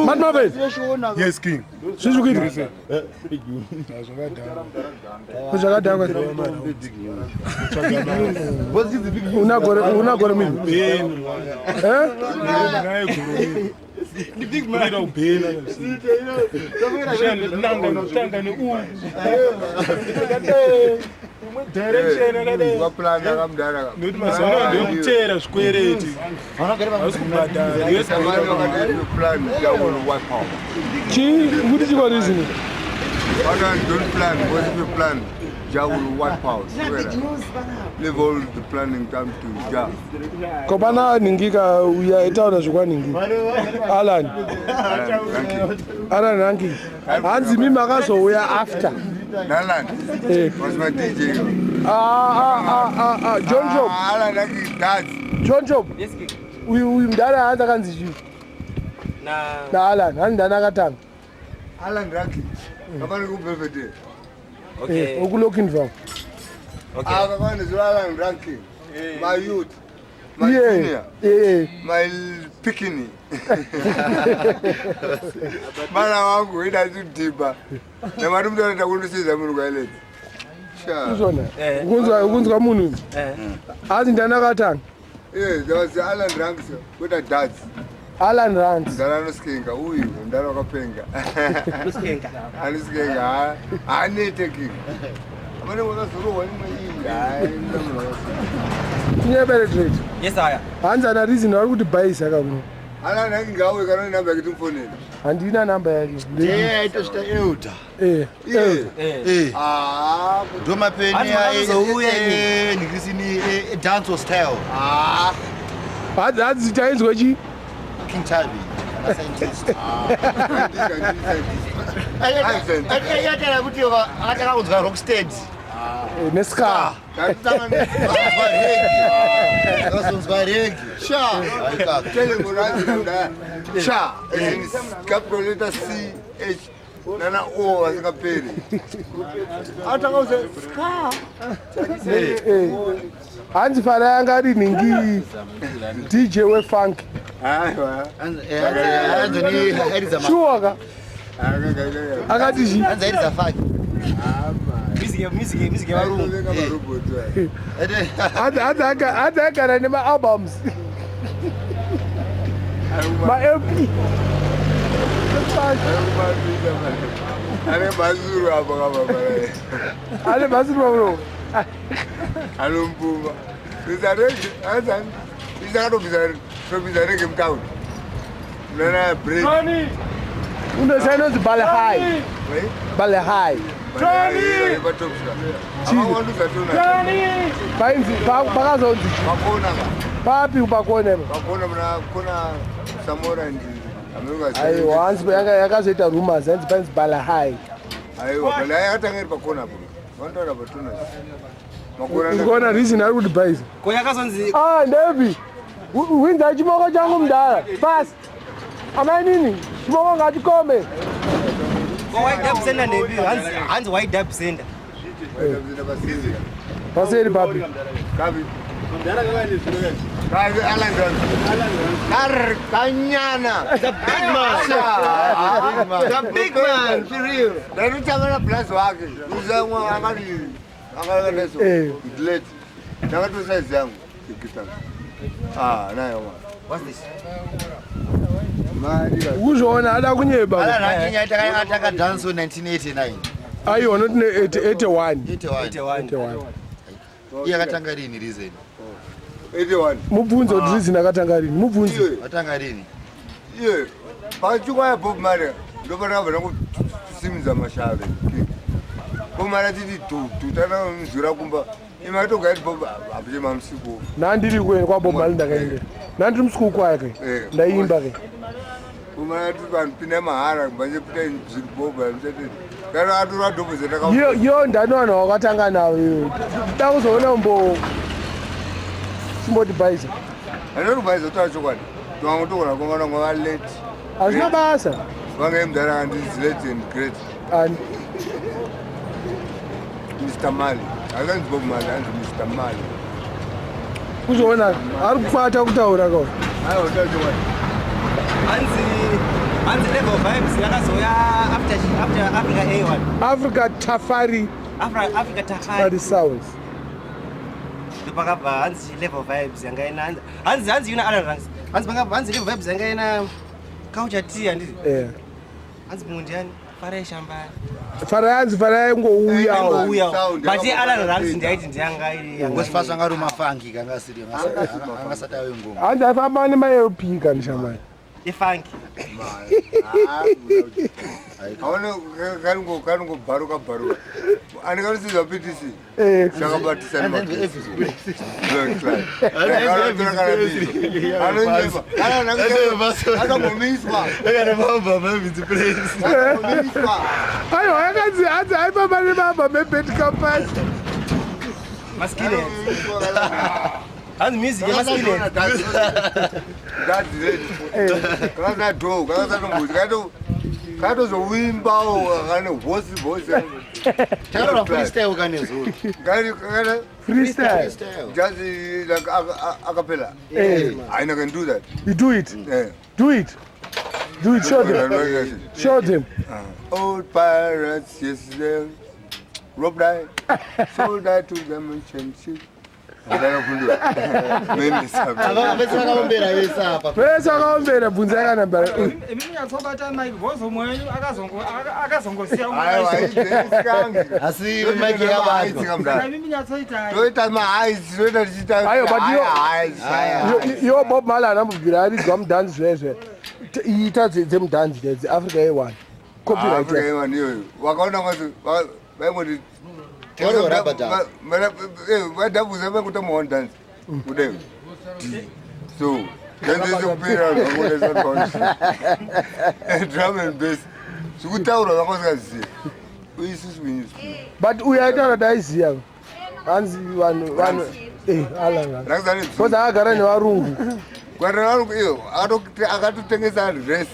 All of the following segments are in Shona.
Mati mapedza. Yes, King. Zvizvi kuita. Zvakadhakwa. Una gore una gore mini. Eh? Nekuti mazuva ano ndeyekuteera zvikwereti hausi kubhadhara. Chii kuti chikwarizini? Don't plan, because if you plan, Jah will wipe out. Leave all the planning time to Jah. Ko pana ningika uya itaura zvekwanhingi. Alan. Alan Ranking. Hanzi mimi akazouya after. Alan. Eh. Was my DJ. Ah ah ah ah ah John Job. Ah, Alan Ranking dance. John Job. Yes, King. Uyu uyu mdara hanzi akanzi chii? Na Na Alan. Hanzi ndani akatanga. Alan Ranking. Kapane ku Belvedere. Okay. Eh, okuLochinvar. Okay. Ah, kapane zura Alan Ranking. My youth. My Yeah. junior. Yeah. My pikini. Bana wangu ida chidhibha. Nemari mudara takundisiza munhu kwaileti. Sure. Uzona. Eh. Ukunzwa ukunzwa munhu uyu. Eh. Hanzi ndani akatanga. Yes, there was Alan Ranks with a dance. Alan Rand. Ndara anoskenga uyu, ndara wakapenga. Luskenga. Anoskenga, haanete king. Amene wakazorohwa imwe iyi, hayi, ndamuna wakazorohwa. Tinyebere trade. Yes, aya. Hanzi ana reason vari kuti bhaisa kakuno. Alan Ranks ngauye kana une namba yake timufonere. Handina namba yake. Yeah, itosvita elder. Eh. Iye. Eh. Eh. Ah, Ndomapeni Hanzi makazouya imi. ndikisini dancehall style. ah, Hanzi hanzi chainzwa chi? King Tavi. Ana scientist. ndika, ndika, ndika. Yatara kuti akatanga kunzwa rocksteady. Eh, Nescar. Ndatanga ne- Akazonzwa reggae. Akazonzwa reggae. Sha. Aikaka. Tell him ndaya. Sha. As in capital letter C H nana O asingaperi. Atanga kuze ska. Eh. Hanzi fara yanga ari nhingi DJ wefunk. Aiwa. Hanzi ni airidza ma- Sure ka. Akati chi? hanzi airidza funk. Music music music yevarungu. Hanzi hanzi aka- hanzi agara nema-albums. Ma-LP. Ane mazuru apa kababa. Ane bhasi pamuromo. Anombuma. Bisa rege, azani. Isa katobvisa tobvisa rege mutown. Nana break. Unoziva inonzi Bale High. Bale High. Awanduza tona. Painzi pakazonzi chi? Pakona ka. Papi pakona ipa. Pakona muna kona Samora ndi America. Aiwa hanzi yakazoita rumors hanzi painzi Bale High. Aiwa, bala yakatanga iri pakona apo. Vantaura patona. Makona. Ndikuona reason ari kuti bhaisa. Ko yakazonzi Ah, ndepi? Winza chimoko changu mudhara. Pasi. Amai nini? Chimoko ngachikome. ko white dub sender ndepi? Hanzi hanzi white dub sender. Paseri papi. Kabi. Kabi Alan Grant. Kar kanyana. The big man. The big man for real. Ndanotamana plus wake. Uzamwa akati akati Eh. Late. Ndakato size yangu. Kikitanga. Ah, nayo ma. What's this? Mari. Kuzviona ada kunyeba. Alan Ranking ataka dancehall 1989. Aiwa not ne 81. 81. 81. 81. Iye akatanga rini reason? 81. Mubvunze kuti reason akatanga rini. Mubvunze. Iye. Watanga rini? Iye. Pachikwa ya Bob Marley. Ndopana vana kusimidza mashave. Bob Marley titi tu tu tana mzura kumba. Imatogari Bob abuye mamsiku. Nandiri kweni kwaBob Marley ndakaenda. Nandiri musukuru kwake. Eh. Ndaimba ke. Bob Marley titi vanhu pinda mahara mbanje pinda zviri Bob msete. Kana atora dhobho zendaka. Yo yo ndani vanhu vakatanga navo iyo. Da kuzoona mbo chimboti bhaisa. Anotobhaisa taura chokwadi. Twangu togona kungana ngova late. Hazvina basa. Vange mudhara andizi late and great. Ani. Mr. Mali. Akanzi Bob Marley, anzi Mr. Mali. Kuzoona ari kukwata kutaura kawo. Aiwa taura chokwadi. Hanzi Hanzi Level Vibes yakazouya after after Africa A1. Africa Tafari. Africa Africa Tafari. Tafari Sounds. Ndopakabva hanzi Level Vibes yanga ina hanzi hanzi hanzi yuna Alan Ranks. Hanzi pakabva hanzi Level Vibes yanga ina Culture T handiti? Eh. Hanzi mumwe ndiani? Farai Shambani. Farai hanzi Farai ngouyawo. Angouyawo. But Alan Ranks ndiaiti ndiyanga iri yanga. Ngosi fast anga ruma funky kanga asiri anga asati ave ngoma. Hanzi aifamba nemaLP kani shamani. Ifunky. Aone kango kango baruka baruka. Ani kanosiza PTC. Eh. Chakabatisa Hanzi nemagetsi. Elvis. Anonyepa. Akambomiswa. Akambomiswa. Aiwa yakanzi hanzi aifamba nemamba mebed company. Maskillheads. Hanzi music yemaskillheads. Katozowimbawo kane voice voice. Takarova freestyle kane zuro. Freestyle. Just like a cappella. Eh. I can do that. You do it. Yeah. Do it. Do it. Show them. Show them. Old pirates, yes, they robbed I, sold I to them and ship. Vese vakaombera vese apa. Vese vakaombera bvunzai kana mbara. Imi munyatsobata mike bhozo mumwe wenyu akazongosiya Aiwa, Asi mike yakabatwa. Saka imi munyatsoita toita mahais toita tichiita Aiwa, but Iwo Bob Marley anambobvira aridzwa mudhanzi zvezve. Ita dzemudhanzi dzeAfrica A1. Copyright. iyoyo wakaona kwati vaingoti Tauro rubber dance. vadhabhuza vaikuta maone dance kudai so dance yekupera drum and bass zvikutaura vanga vasingazivi isusu we But uyu aitaura kuti aiziya. Hanzi vanhu vanhu eh Alan. Rakazane Because akagara nevarungu. Gwara varungu iyo akatotengesa dress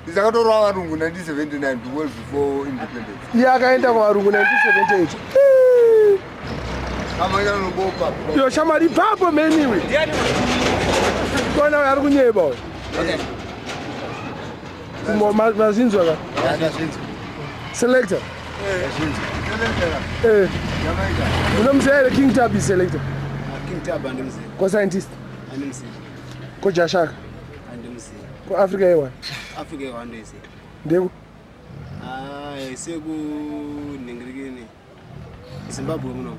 isakatorwa varungu 1979 well before independence Iye akaenda kuvarungu 1978. amaanobopa Iyo shamari ipapo meniwe. Ndiani? Kona uyu ari kunyeba uyu. Mazinzwa ka. Ndazvinzwa. Selector. Eh. Unomuziva here King Tubby selector? King Tubby andimzivi. Ko scientist. Andimzivi. Ko Jashaka. Andimzivi. Ko Africa A1. Africa A1 ndoiziva. Ndeku. Hayi sekunhingirikini. Zimbabwe muno.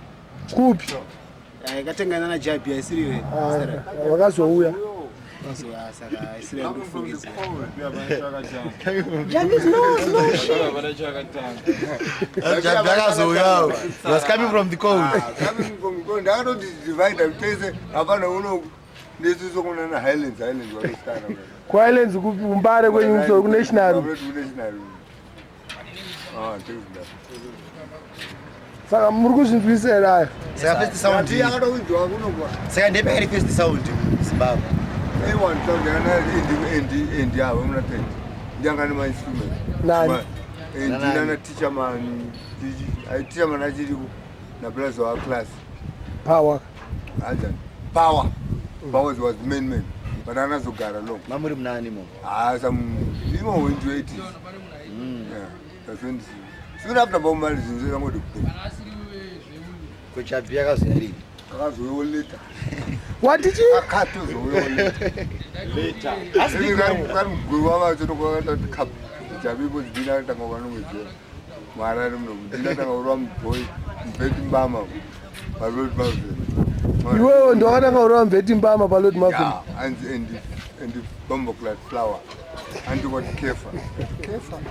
Kupi? Hayi katengana na Jabi asiriyo. Ah, Vakazouya. Saka asiriyo ndofungidzira. Jabi akazouyawo. He was coming from the cold. ndakatoti divide tese hapana uno nesuso kunana highlands highlands vakasitana KuHighlands kupi kuMbare kwenyu kusoro kunational. kunational Saka muri kuzvinzwisisa here aya? Saka first sound. akatounzwa kunokwa Saka ndepe iri first sound muZimbabwe. A1 sound yakana endi ava muna 30 ndiyanga nemainstrument Nani? endi nana teacher man teacher man achiriko naplaza wa class Power. anzani power power was the main man but anazogara long Mamuri munani mo. Ah, some imo went to 80s. Yeah, that's when soon after Bob Marley zvinhu zvangoti boom. Ko Jabi akazouya rini? Akazouyawo later. Wati chii? Akatozouyawo later. Kari muguru wavacho ndokwakatati cup. Jabi dzina atanga kuvanongedzera. Muharare muno dzina atanga kurova mubhoyi mubheti mbama. Palord Maven. Iwewe ndowakatanga kurova mveti mbama paLord Maven. Yeah, and and and the bumbleclad flower. And what kefa. Kefa me,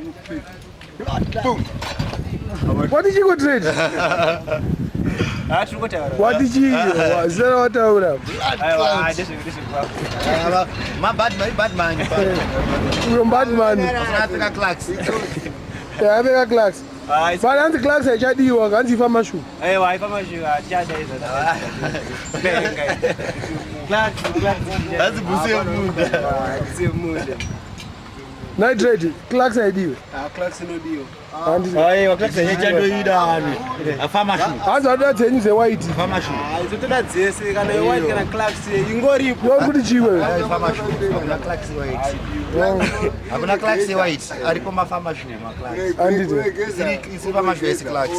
you pick. Boom. Wati chii ko trade? Ah tiri kutaura. Wati chii? Zita rawataura. Aiwa ndezvekuti. Ma bad man, bad man. Uyo Batman. Africa Clarks. Apfeka Clarks. Ah But hanzi Clarks haichadiwa hanzi ifa mashu. aiwa ifa mashuka tichada izvo. Clarks Clarks. Hanzi bhusi yemunda. Bhusi yemunda. Nitrate, Clarks haidiwe. Ah, Clarks inodiwa. Handiti. Aiwa, Clarks yachandoida ani. Farmer shoe. Hanzi vanoda dzenyu dzewhite. Farmer shoe. Ah, idzo toda dzese kana yewhite kana Clarks ingoripo. Iwe kuti chiwe. Farmer shoe. Hakuna Clarks white. Hakuna Clarks white. Aripo mafarmer shoe, maClarks. Handiti. Isiri farmer shoe esi Clarks.